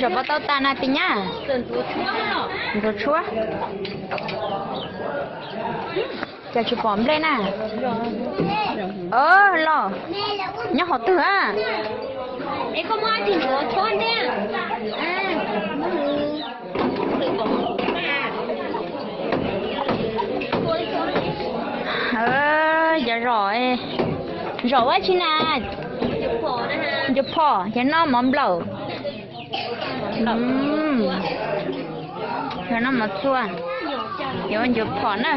Zom pob tau tas na Pi Nyab? Ntxuav tshuab. Cas tsis pom nplej na? Los, nyob qhov twg a? Cov zom, zom ua tsi na? Ncuav phom, yog noj mov nplaum. Yog noj mov txua, yog ua ncuav phom na.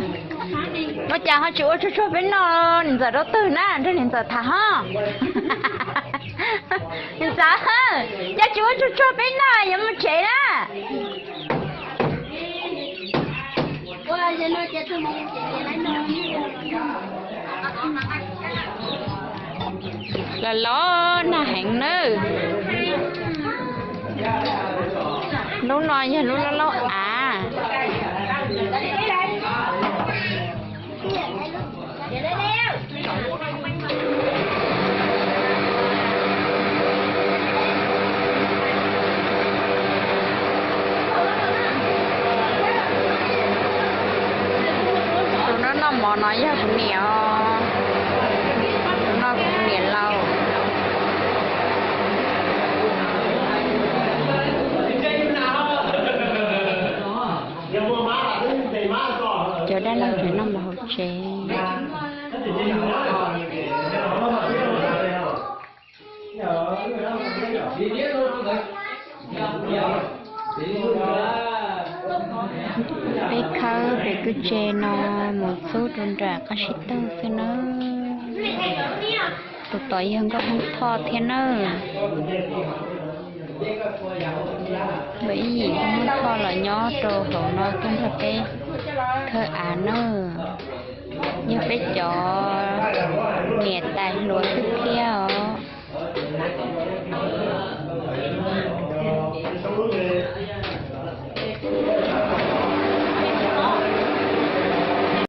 Ua cas ho tsis ua tsuag tsuag peb noj, niam ntxawm rau twg na, nrog niam ntxawm tham ho. Niam ntxawm, cas tsis ua tsuag tsuag peb noj, yuav mus tsev na. Los los nag heev nawb. Lub no yog lub laub laub av. Tus no noj mov no yog kuv niam os. Tus no kuv niam laus. Cov dab laug tseem noj mov hauv tsev. Peb khawb pem kwj tse no mus xub rau nram qab sib tawg xwb nawb. Tus tod yog Nkauj Hmoob Thoj thiab nawb. Nkawd ib yim Nkauj Hmoob Thoj los nyob rau hauv no tuaj nrog peb khawb av nawb. Yog peb cov niam tais hluas xwb thiab os.